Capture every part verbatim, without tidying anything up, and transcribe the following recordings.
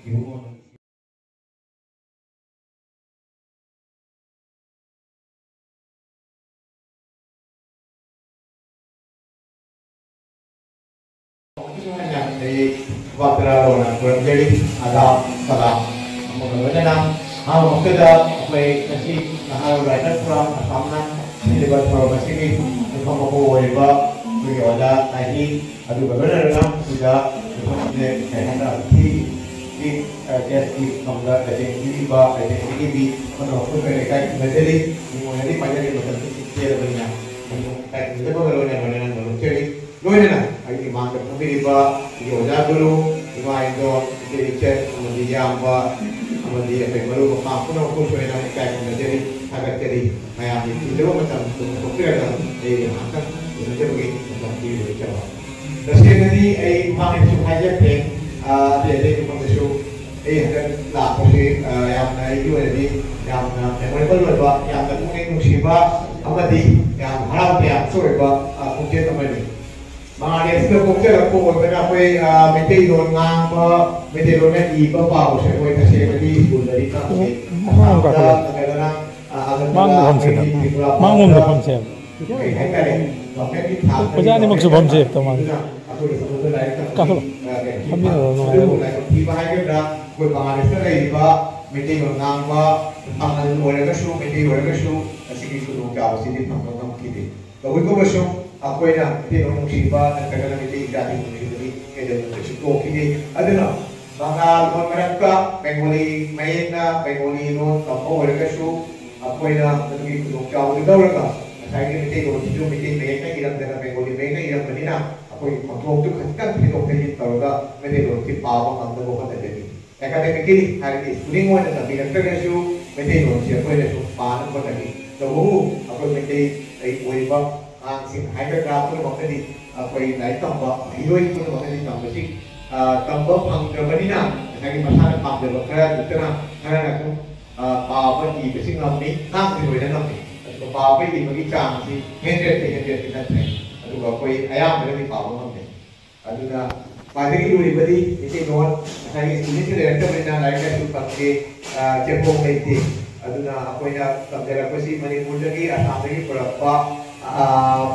ꯏꯕꯨꯡꯉꯣ ꯑꯩ ꯈꯨꯕꯥꯛ ꯇꯔꯥ ꯂꯧꯅ ꯈꯨꯔꯨꯝꯖꯔꯤ꯫ ꯑꯗꯥ ꯁꯂꯥꯝ ꯑꯃꯒ ꯂꯣꯏꯅꯅ ꯑꯍꯥꯟꯕꯃꯛꯇꯗ ꯑꯩꯈꯣꯏ ꯉꯁꯤ ꯅꯍꯥꯔꯣꯜ ꯔꯥꯏꯇꯔ ꯐꯣꯔꯝ ꯑꯁꯥꯝꯅ ꯁꯤꯜꯂꯤꯕ ꯊꯧꯔꯝ ꯑꯁꯤꯒꯤ ꯌꯨꯝꯐꯝ ꯃꯄꯨ ꯑꯣꯏꯔꯤꯕ ꯑꯩꯈꯣꯏꯒꯤ ꯑꯣꯖꯥ ꯅꯥꯍꯤ, ꯑꯗꯨꯒ ꯂꯣꯏꯅꯅ ꯁꯤꯗ ꯑꯩꯈꯣꯏꯒꯤ ꯀꯩ ꯍꯥꯏꯇꯥꯔꯦ, ꯊꯤ ꯆꯤꯐ ꯒꯦꯁꯀꯤ ꯐꯝꯗ ꯂꯥꯏꯁꯦꯟꯁ ꯄꯤꯕꯤꯕ, ꯂꯥꯏꯁꯦꯟꯁ ꯄꯤꯕꯤ ꯑꯃꯅ ꯃꯈꯣꯏ ꯂꯩꯀꯥꯏ ꯈꯨꯝꯅꯖꯔꯤ꯫ ꯃꯤꯡ ꯑꯣꯏꯅꯗꯤ ꯄꯥꯏꯖꯔꯤ, ꯃꯇꯝꯁꯨ ꯇꯦꯜꯂꯕꯅꯤꯅ ꯃꯤꯡ ꯂꯩꯀꯥꯏ ꯈꯨꯝꯅꯖꯕꯒ ꯂꯣꯏꯅ ꯂꯣꯏꯅꯅ ꯅꯣꯂꯨꯛꯆꯔꯤ꯫ ꯂꯣꯏꯅꯅ ꯑꯩꯒꯤ ꯃꯥꯡꯗ ꯐꯝꯕꯤꯔꯤꯕ ꯑꯩꯒꯤ ꯑꯣꯖꯥ ꯒꯨꯔꯨ, ꯏꯃꯥ ꯏꯟꯗꯣꯜ, ꯏꯆꯦ ꯏꯆꯟ ꯑꯃꯗꯤ ꯏꯌꯥꯝꯕ ꯑꯃꯗꯤ ꯑꯩꯈꯣꯏ ꯃꯔꯨꯞ ꯃꯄꯥꯡ ꯄꯨꯝꯅꯃꯛꯄꯨ ꯂꯣꯏꯅ ꯏꯀꯥꯏ ꯈꯨꯝꯅꯖꯔꯤ, ꯊꯥꯒꯠꯆꯔꯤ꯫ ꯃꯌꯥꯝꯒꯤ ꯆꯤꯟꯖꯕ ꯃꯇꯝ ꯄꯨꯊꯣꯛꯄꯤꯔꯒ ꯑꯩ ꯉꯥꯏꯍꯥꯛꯇꯪ ꯎꯅꯖꯕꯒꯤ ꯃꯇꯝ ꯄꯤꯕꯤꯔꯛꯆꯕ꯫ ꯇꯁꯦꯡꯅꯗꯤ ꯑꯩ ꯃꯃꯥꯡꯗꯁꯨ ꯍꯥꯏꯖꯈ꯭ꯔꯦ, ꯑ, ꯑꯇꯩ ꯑꯇꯩ ꯃꯐꯝꯗꯁꯨ ꯑꯩ ꯍꯟꯗꯛ ꯂꯥꯛꯄꯁꯤ, ꯑ, ꯌꯥꯝꯅ ꯑꯩꯒꯤ ꯑꯣꯏꯅꯗꯤ ꯌꯥꯝꯅ memorable ꯑꯣꯏꯕ, ꯌꯥꯝꯅ ꯄꯨꯛꯅꯤꯡ ꯅꯨꯡꯁꯤꯕ ꯑꯃꯗꯤ ꯌꯥꯝ ꯍꯔꯥꯎ ꯇꯌꯥꯝꯕꯁꯨ ꯑꯣꯏꯕ, ꯑ, ꯈꯣꯡꯆꯠ ꯑꯃꯅꯤ꯫ ꯃꯉꯥꯜ ꯑꯁꯤꯗ ꯄꯣꯛꯆꯔꯛꯄ ꯑꯣꯏꯕꯅ ꯑꯩꯈꯣꯏ, ꯑ, ꯃꯩꯇꯩꯂꯣꯟ ꯉꯥꯡꯕ, ꯃꯩꯇꯩꯂꯣꯟꯅ ꯏꯕ ꯄꯥꯕꯁꯦ ꯑꯩꯈꯣꯏ ꯇꯁꯦꯡꯅꯗꯤ ꯁ꯭ꯀꯨꯜꯗꯗꯤ ꯈꯪꯗꯦ꯫ ꯎꯝ, ꯎꯝ, ꯑꯁꯥꯝꯗ ꯀꯥꯈꯠꯂꯣ꯫ ꯅꯠꯇ꯭ꯔꯒꯅ, ꯑ, ꯑꯒꯔꯇꯂꯥ, ꯃꯥꯡꯂꯣꯝꯗ ꯐꯝꯁꯦ, ꯑꯩꯈꯣꯏꯒꯤ ꯇ꯭ꯔꯤꯄꯨꯔꯥ ꯃꯥꯡꯂꯣꯝꯗ ꯐꯥꯎꯕꯗ ꯐꯝꯁꯦ꯫ ꯀꯩ ꯍꯥꯏꯇꯥꯔꯦ, ꯒꯚꯔꯟꯃꯦꯟꯠꯀꯤ ꯊꯥꯛꯇ ꯑꯣꯖꯥ ꯑꯅꯤꯃꯛꯁꯨ ꯐꯝꯁꯦ, ꯇꯣꯉꯥꯟꯅ꯫ ꯑꯗꯨꯅ ꯑꯩꯈꯣꯏ ꯁꯣꯝꯗ ꯂꯥꯏꯔꯤꯛ ꯇꯝꯕꯒꯤ, ꯀꯥꯈꯠꯂꯣ꯫ ꯑ, ꯀꯩꯅꯣ ꯐꯝꯃꯤꯟꯅꯔꯣ, ꯅꯨꯡꯉꯥꯏꯔꯣ꯫ ꯑꯗꯨꯕꯨ ꯂꯥꯏꯕꯛ ꯊꯤꯕ ꯍꯥꯏꯒꯗ꯭ꯔꯥ, ꯑꯩꯈꯣꯏ ꯕꯪꯒ꯭ꯂꯥꯗꯦꯁꯇ ꯂꯩꯔꯤꯕ ꯃꯩꯇꯩꯂꯣꯟ ꯉꯥꯡꯕ ꯄꯥꯉꯜ ꯑꯣꯏꯔꯒꯁꯨ, ꯃꯩꯇꯩ ꯑꯣꯏꯔꯒꯁꯨ, ꯑꯁꯤꯒꯤ ꯈꯨꯗꯣꯡꯆꯥꯕꯁꯤꯗꯤ ꯐꯪꯕ ꯉꯝꯈꯤꯗꯦ꯫ ꯇꯧꯏꯒꯨꯝꯕꯁꯨ ꯑꯩꯈꯣꯏꯅ ꯃꯩꯇꯩꯂꯣꯟ ꯅꯨꯡꯁꯤꯕ ꯅꯠꯇ꯭ꯔꯒꯅ ꯃꯩꯇꯩ ꯏꯖꯥꯇꯤ ꯅꯨꯡꯁꯤꯕꯗꯤ ꯀꯩꯗꯧꯅꯨꯡꯗꯁꯨ ꯇꯣꯛꯈꯤꯗꯦ꯫ ꯑꯗꯨꯅ ꯕꯪꯒꯥꯜ ꯂꯣꯟ ꯃꯔꯛꯇ ꯕꯦꯡꯒꯣꯂꯤ ꯃꯌꯦꯛꯅ ꯕꯦꯡꯒꯣꯂꯤ ꯂꯣꯟ ꯇꯝꯕ ꯑꯣꯏꯔꯒꯁꯨ, ꯑꯩꯈꯣꯏꯅ ꯃꯗꯨꯒꯤ ꯈꯨꯗꯣꯡꯆꯥꯕꯗꯨ ꯂꯧꯔꯒ ꯉꯁꯥꯏꯒꯤ ꯃꯩꯇꯩꯂꯣꯟꯁꯤꯁꯨ ꯃꯩꯇꯩ ꯃꯌꯦꯛꯅ ꯏꯔꯝꯗꯅ ꯕꯦꯡꯒꯣꯂꯤ ꯃꯌꯦꯛꯅ ꯏꯔꯝꯕꯅꯤꯅ ꯑꯩꯈꯣꯏꯒꯤ ꯈꯣꯟꯊꯣꯛꯇꯨ ꯈꯖꯤꯛꯇꯪ ꯊꯤꯗꯣꯛ ꯊꯤꯖꯤꯟ ꯇꯧꯔꯒ ꯃꯩꯇꯩꯂꯣꯟꯁꯤ ꯄꯥꯕ ꯉꯝꯅꯕ ꯍꯣꯠꯅꯖꯅꯤ꯫ ꯑꯦꯀꯥꯗꯦꯃꯤꯛꯀꯤ ꯍꯥꯏꯕꯗꯤ ꯁ꯭ꯀꯨꯂꯤꯡ ꯑꯣꯏꯅ ꯇꯝꯕꯤꯔꯛꯇ꯭ꯔꯒꯁꯨ ꯃꯩꯇꯩꯂꯣꯟꯁꯤ ꯑꯩꯈꯣꯏꯅꯁꯨ ꯄꯥꯅꯕ ꯍꯣꯠꯅꯈꯤ꯫ ꯇꯧꯕꯕꯨ ꯑꯩꯈꯣꯏ ꯃꯩꯇꯩ ꯑꯣꯏꯔꯤꯕ ꯑꯉꯥꯡꯁꯤꯡ ꯍꯥꯏꯒꯗ꯭ꯔꯥ ꯄꯨꯝꯅꯃꯛꯇꯗꯤ ꯑꯩꯈꯣꯏ ꯂꯥꯏꯔꯤꯛ ꯇꯝꯕ ꯃꯍꯩꯔꯣꯏ ꯄꯨꯝꯅꯃꯛꯇꯗꯤ ꯇꯝꯕꯁꯤ, ꯑ, ꯇꯝꯕ ꯐꯪꯗ꯭ꯔꯕꯅꯤꯅ ꯉꯁꯥꯏꯒꯤ ꯃꯁꯥꯅ ꯄꯥꯝꯖꯕ ꯈꯔ ꯅꯠꯇꯅ ꯈꯔꯅ ꯑꯗꯨꯝ, ꯑ, ꯄꯥꯕ ꯏꯕꯁꯤ ꯉꯝꯃꯤ, ꯉꯥꯡꯕꯗꯤ ꯂꯣꯏꯅ ꯉꯝꯃꯤ꯫ ꯑꯗꯨꯒ ꯄꯥꯕ ꯏꯕꯒꯤ ꯆꯥꯡꯁꯤ ꯍꯟꯗ꯭ꯔꯦꯠꯇ ꯍꯟꯗ꯭ꯔꯦꯠꯇꯤ ꯅꯠꯇ꯭ꯔꯦ꯫ ꯑꯗꯨꯒ ꯑꯩꯈꯣꯏ ꯑꯌꯥꯝꯕꯅꯗꯤ ꯄꯥꯕ ꯉꯝꯃꯤ꯫ ꯑꯗꯨꯅ ꯈ꯭ꯋꯥꯏꯗꯒꯤ ꯂꯨꯔꯤꯕꯗꯤ ꯃꯩꯇꯩꯂꯣꯟ꯫ ꯉꯁꯥꯏꯒꯤ ꯁ꯭ꯀꯨꯜꯁꯤꯗ ꯂꯩꯔꯛꯇꯕꯅꯤꯅ ꯂꯥꯏꯔꯤꯛ ꯂꯥꯏꯁꯨ ꯇꯝꯒꯦ, ꯑ, ꯆꯦꯐꯣꯡ ꯂꯩꯇꯦ꯫ ꯑꯗꯨꯅ ꯑꯩꯈꯣꯏꯅ ꯇꯝꯖꯔꯛꯄꯁꯤ ꯃꯅꯤꯄꯨꯔꯗꯒꯤ, ꯑꯁꯥꯝꯗꯒꯤ ꯄꯨꯔꯛꯄ, ꯑ,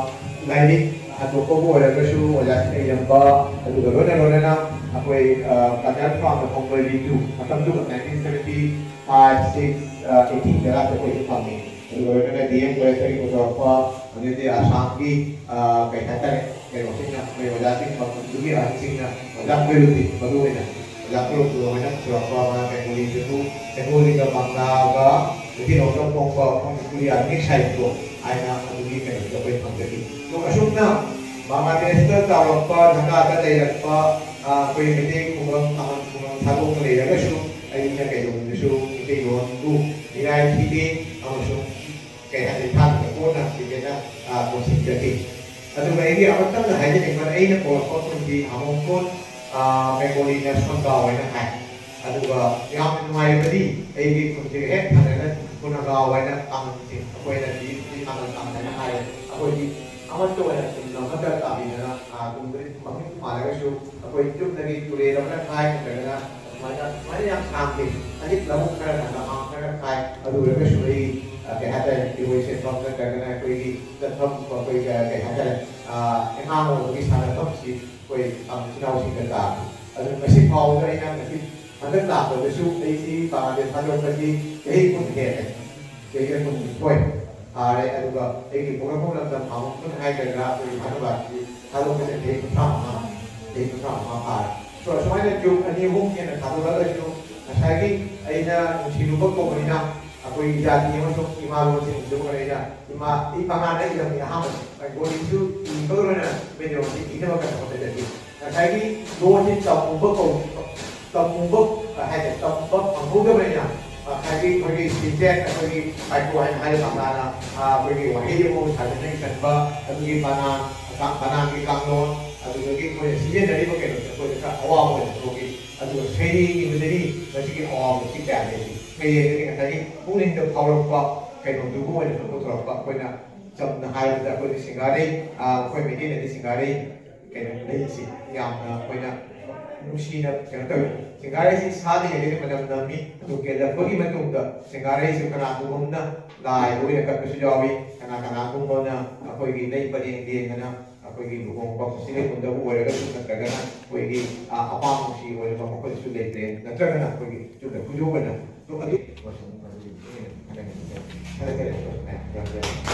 ꯂꯥꯏꯔꯤꯛ ꯍꯟꯗꯣꯛꯄꯕꯨ ꯑꯣꯏꯔꯒꯁꯨ ꯑꯣꯖꯥꯁꯤꯡꯅ ꯏꯔꯝꯕ, ꯑꯗꯨꯒ ꯂꯣꯏꯅ ꯂꯣꯏꯅꯅ ꯑꯩꯈꯣꯏ, ꯑ, ꯀꯥꯖꯥꯔ ꯐꯥꯝꯗ ꯐꯣꯡꯕ ꯔꯤꯇꯨ, ꯃꯇꯝꯗꯨꯗ ꯅꯥꯏꯟꯇꯤꯟ ꯁꯕꯦꯟꯇꯤ ꯐꯥꯏꯚ, ꯁꯤꯛꯁ, ꯑ, ꯑꯩꯠꯇꯤ ꯇꯔꯥ ꯑꯩꯈꯣꯏꯗ ꯐꯪꯉꯤ꯫ ꯑꯗꯨꯒ ꯂꯣꯏꯅꯅ ꯗꯤ ꯑꯦꯝ ꯀꯣꯂꯦꯖꯇꯒꯤ ꯄꯨꯊꯣꯔꯛꯄ, ꯑꯗꯩꯗꯤ ꯑꯁꯥꯝꯒꯤ, ꯑ, ꯀꯩ ꯍꯥꯏꯇꯥꯔꯦ, ꯀꯩꯅꯣꯁꯤꯡꯅ, ꯑꯩꯈꯣꯏ ꯑꯣꯖꯥꯁꯤꯡ, ꯃꯐꯝꯗꯨꯒꯤ ꯑꯍꯟꯁꯤꯡꯅ, ꯑꯣꯖꯥ ꯀꯣꯏꯔꯨꯗꯤ ꯃꯔꯨ ꯑꯣꯏꯅ, ꯑꯣꯖꯥ ꯀꯣꯏꯔꯨꯗꯤ ꯍꯣꯏꯅ ꯄꯨꯊꯣꯔꯛꯄ ꯃꯥ ꯕꯦꯡꯒꯣꯂꯤꯗꯁꯨ, ꯕꯦꯡꯒꯣꯂꯤꯒ ꯕꯪꯂꯥꯒ ꯃꯩꯇꯩꯂꯣꯟꯒ ꯐꯣꯡꯕ ꯃꯅꯤꯄꯨꯔꯤ ꯃꯤꯛꯁ ꯍꯥꯏꯕꯗꯣ ꯍꯥꯏꯅ ꯑꯗꯨꯒꯤ ꯀꯩꯅꯣꯗꯣ ꯑꯩꯈꯣꯏ ꯐꯪꯖꯈꯤ꯫ ꯑꯗꯣ ꯑꯁꯨꯝꯅ ꯕꯪꯒ꯭ꯂꯥꯗꯦꯁꯇ ꯆꯥꯎꯔꯛꯄ, ꯙꯀꯥꯗ ꯂꯩꯔꯛꯄ, ꯑ, ꯑꯩꯈꯣꯏ ꯃꯩꯇꯩ ꯈꯨꯡꯒꯪ, ꯈꯨꯡꯒꯪ ꯊꯥꯗꯣꯛꯅ ꯂꯩꯔꯒꯁꯨ ꯑꯩꯅ ꯀꯩꯗꯧꯅꯤꯡꯉꯁꯨ ꯃꯩꯇꯩꯂꯣꯟꯕꯨ ꯃꯤꯔꯥꯏ ꯊꯤꯗꯦ ꯑꯃꯁꯨꯡ ꯀꯩ ꯍꯥꯏꯅꯤ, ꯊꯥꯡꯅ ꯀꯣꯟꯅ ꯍꯧꯖꯤꯛ ꯍꯦꯟꯅ, ꯑ, ꯄꯨꯟꯁꯤꯟꯖꯈꯤ꯫ ꯑꯗꯨꯒ ꯑꯩꯒꯤ ꯑꯃꯇꯪꯅ ꯍꯥꯏꯖꯅꯤꯡꯕꯅ ꯑꯩꯅ ꯄꯣꯛꯂꯛꯄ ꯈꯨꯟꯒꯤ ꯍꯥꯃꯣꯡꯈꯣꯟ, ꯑ, ꯕꯦꯡꯒꯣꯂꯤꯅ ꯁꯣꯟꯒꯥꯎ ꯍꯥꯏꯅ ꯍꯥꯏ꯫ ꯑꯗꯨꯒ ꯌꯥꯝꯅ ꯅꯨꯡꯉꯥꯏꯕꯗꯤ ꯑꯩꯒꯤ ꯈꯨꯟꯁꯤꯒ ꯍꯦꯛ ꯊꯪꯅꯅ ꯈꯨꯅꯒꯥꯎ ꯍꯥꯏꯅ ꯇꯥꯡꯂꯝꯁꯤꯡ ꯑꯩꯈꯣꯏꯅꯗꯤ ꯍꯧꯖꯤꯛ ꯇꯥꯡꯂꯝ ꯇꯥꯡꯂꯝ ꯍꯥꯏꯅ ꯍꯥꯏꯔꯦ꯫ ꯑꯩꯈꯣꯏꯗꯤ ꯑꯃꯠꯇ ꯑꯣꯏꯅ ꯈꯨꯟ ꯑꯃꯠꯇ ꯇꯥꯕꯤꯗꯅ, ꯑ, ꯈꯨꯟꯗꯨꯒꯤ ꯃꯃꯤꯡ ꯃꯥꯜꯂꯒꯁꯨ ꯑꯩꯈꯣꯏ ꯆꯨꯞꯅꯒꯤ ꯇꯨꯔꯦꯜ ꯑꯃꯅ ꯈꯥꯏ ꯅꯠꯇ꯭ꯔꯒꯅ ꯑꯗꯨꯃꯥꯏꯅ, ꯑꯗꯨꯃꯥꯏꯅ ꯌꯥꯝ ꯁꯥꯡꯗꯦ꯫ ꯍꯧꯖꯤꯛ ꯂꯧꯕꯨꯛ ꯈꯔ ꯂꯝꯍꯥꯡ ꯈꯔ ꯈꯥꯏ꯫ ꯑꯗꯨ ꯑꯣꯏꯔꯒꯁꯨ ꯑꯩ, ꯑ, ꯀꯩ ꯍꯥꯏꯇꯥꯔꯦ, ꯏꯔꯣꯏ ꯁꯦꯝꯐꯝ ꯅꯠꯇ꯭ꯔꯒꯅ ꯑꯩꯈꯣꯏꯒꯤ ꯆꯠꯐꯝ, ꯑꯩꯈꯣꯏ, ꯑ, ꯀꯩ ꯍꯥꯏꯇꯥꯔꯦ, ꯑ, ꯑꯉꯥꯡ ꯑꯣꯏꯕꯒꯤ ꯁꯥꯟꯅꯐꯝꯁꯤ ꯑꯩꯈꯣꯏ, ꯑ, ꯏꯆꯤꯟ ꯏꯅꯥꯎꯁꯤꯡꯗ ꯇꯥꯈꯤ꯫ ꯑꯗꯨ ꯉꯁꯤ ꯐꯥꯎꯕꯗ ꯑꯩꯅ ꯉꯁꯤ ꯍꯟꯗꯛ ꯂꯥꯛꯄꯗꯁꯨ ꯑꯩꯁꯤ ꯕꯪꯒ꯭ꯂꯥꯗꯦꯁ ꯊꯥꯗꯣꯔꯛꯄꯁꯤ ꯆꯍꯤ ꯀꯨꯟ ꯍꯦꯜꯂꯦ꯫ ꯆꯍꯤ ꯀꯨꯟꯅꯤꯊꯣꯏ ꯐꯥꯔꯦ꯫ ꯑꯗꯨꯒ ꯑꯩꯒꯤ ꯄꯣꯛꯅꯐꯝ ꯂꯝꯗꯝ ꯍꯥꯃꯨꯡꯈꯣꯟ ꯍꯥꯏꯒꯗ꯭ꯔꯥ, ꯑꯩꯈꯣꯏꯒꯤ ꯍꯅꯨꯕꯥꯁꯤ ꯊꯥꯗꯣꯛꯄꯁꯦ ꯆꯍꯤ ꯀꯨꯟꯊ꯭ꯔꯥ ꯃꯉꯥ, ꯆꯍꯤ ꯀꯨꯟꯊ꯭ꯔꯥ ꯃꯉꯥ ꯐꯥꯔꯦ꯫ ꯁꯣ-, ꯁꯨꯃꯥꯏꯅ ꯌꯨꯝ ꯑꯅꯤ ꯑꯍꯨꯝ ꯍꯦꯟꯅ ꯊꯥꯗꯣꯛꯂꯒꯁꯨ ꯉꯁꯥꯏꯒꯤ ꯑꯩꯅ ꯅꯨꯡꯁꯤꯔꯨꯕ ꯀꯧꯕꯅꯤꯅ ꯑꯩꯈꯣꯏꯒꯤ ꯖꯥꯇꯤ ꯑꯃꯁꯨꯡ ꯏꯃꯥ ꯂꯣꯟꯁꯦ ꯅꯤꯡꯁꯤꯡꯕ ꯑꯩꯅ ꯏꯃꯥ, ꯑꯩ ꯃꯉꯥꯗ ꯏꯔꯝꯃꯤ ꯑꯍꯥꯟꯕꯗ꯫ ꯕꯣꯔꯤꯁꯨ ꯏꯕꯒ ꯂꯣꯏꯅꯅ ꯃꯩꯇꯩꯂꯣꯟꯁꯤ ꯏꯅꯕ ꯀꯟꯅ ꯍꯣꯠꯅꯖꯈꯤ꯫ ꯉꯁꯥꯏꯒꯤ ꯂꯣꯟꯁꯤ ꯇꯝꯃꯨꯕ ꯀꯧ-, ꯇꯝꯃꯨꯕ ꯍꯥꯏꯗꯤ ꯇꯝꯕ ꯐꯪꯍꯧꯗꯕꯅꯤꯅ, ꯉꯁꯥꯏꯒꯤ ꯑꯩꯈꯣꯏꯒꯤ ꯁꯤꯟꯇꯦꯛ, ꯑꯩꯈꯣꯏꯒꯤ ꯄꯥꯏꯀꯣ ꯍꯥꯏꯅ ꯍꯥꯏꯔꯤꯕ ꯃꯉꯥꯅ, ꯑ, ꯑꯩꯈꯣꯏꯒꯤ ꯋꯥꯍꯩ ꯑꯃꯕꯨ ꯁꯥꯖꯟꯅ ꯏꯁꯟꯕ, ꯑꯗꯨꯒꯤ ꯄꯅꯥ, ꯄꯅꯥꯒꯤ ꯀꯥꯡꯂꯣꯟ, ꯑꯗꯨꯗꯒꯤ ꯑꯩꯈꯣꯏꯅ ꯁꯤꯖꯤꯟꯅꯔꯤꯕ ꯀꯩꯅꯣꯁꯦ ꯑꯩꯈꯣꯏꯗ ꯈꯔ ꯑꯋꯥꯕ ꯑꯣꯏꯅ ꯊꯣꯛꯏ꯫ ꯑꯗꯨꯒ ꯁꯩꯔꯦꯡ ꯏꯕꯗꯗꯤ ꯃꯁꯤꯒꯤ ꯑꯋꯥꯕꯁꯤ ꯀꯌꯥ ꯂꯩꯇꯦ꯫ ꯁꯩꯔꯦꯡꯗꯗꯤ ꯉꯁꯥꯏꯒꯤ ꯄꯨꯛꯅꯤꯡꯗ ꯐꯥꯎꯔꯛꯄ ꯀꯩꯅꯣꯗꯨꯕꯨ ꯑꯣꯏꯅ ꯄꯨꯊꯣꯔꯛꯄ꯫ ꯑꯩꯈꯣꯏꯅ ꯆꯝꯅ ꯍꯥꯏꯔꯕꯗ ꯑꯩꯈꯣꯏꯗꯤ ꯁꯤꯡꯒꯥꯔꯩ, ꯑ, ꯑꯩꯈꯣꯏ ꯃꯩꯇꯩꯅꯗꯤ ꯁꯤꯡꯒꯥꯔꯩ ꯀꯩꯅꯣ ꯂꯩꯁꯤ ꯌꯥꯝꯅ ꯑꯩꯈꯣꯏꯅ ꯅꯨꯡꯁꯤꯅ ꯀꯩꯅꯣ ꯇꯧꯏ꯫ ꯁꯤꯡꯒꯥꯔꯩꯁꯤ ꯁꯥꯠꯂꯤꯉꯩꯗꯒꯤ ꯃꯅꯝ ꯅꯝꯃꯤ꯫ ꯑꯗꯨ ꯀꯦꯜꯂꯛꯄꯒꯤ ꯃꯇꯨꯡꯗ ꯁꯤꯡꯒꯥꯔꯩꯁꯤ ꯀꯅꯥꯒꯨꯝꯕ ꯑꯃꯅ ꯂꯥꯏꯗ ꯑꯣꯏꯅ ꯀꯠꯄꯁꯨ ꯌꯥꯎꯏ꯫ ꯀꯅꯥ ꯀꯅꯥꯒꯨꯝꯕ ꯑꯃꯅ ꯑꯩꯈꯣꯏꯒꯤ ꯂꯩ ꯄꯔꯦꯡ ꯂꯦꯡꯗꯅ ꯑꯩꯈꯣꯏꯒꯤ ꯂꯨꯍꯣꯡꯕ ꯈꯣꯆꯤ ꯂꯩꯈꯣꯝꯗꯕꯨ ꯑꯣꯏꯔꯒꯁꯨ ꯅꯠꯇ꯭ꯔꯒꯅ ꯑꯩꯈꯣꯏꯒꯤ ꯑ, ꯑꯄꯥꯝ ꯅꯨꯡꯁꯤ ꯑꯣꯏꯔꯕ ꯃꯈꯣꯏꯗꯁꯨ ꯂꯩꯇ꯭ꯔꯦ, ꯅꯠꯇ꯭ꯔꯒꯅ ꯑꯩꯈꯣꯏꯒꯤ ꯆꯨꯝꯅ ꯈꯨꯗꯣꯞ ꯑꯣꯏꯅ ꯑꯗꯨ ꯑꯗꯨ ꯈꯔ ꯈꯔ ꯈꯔ ꯈꯔ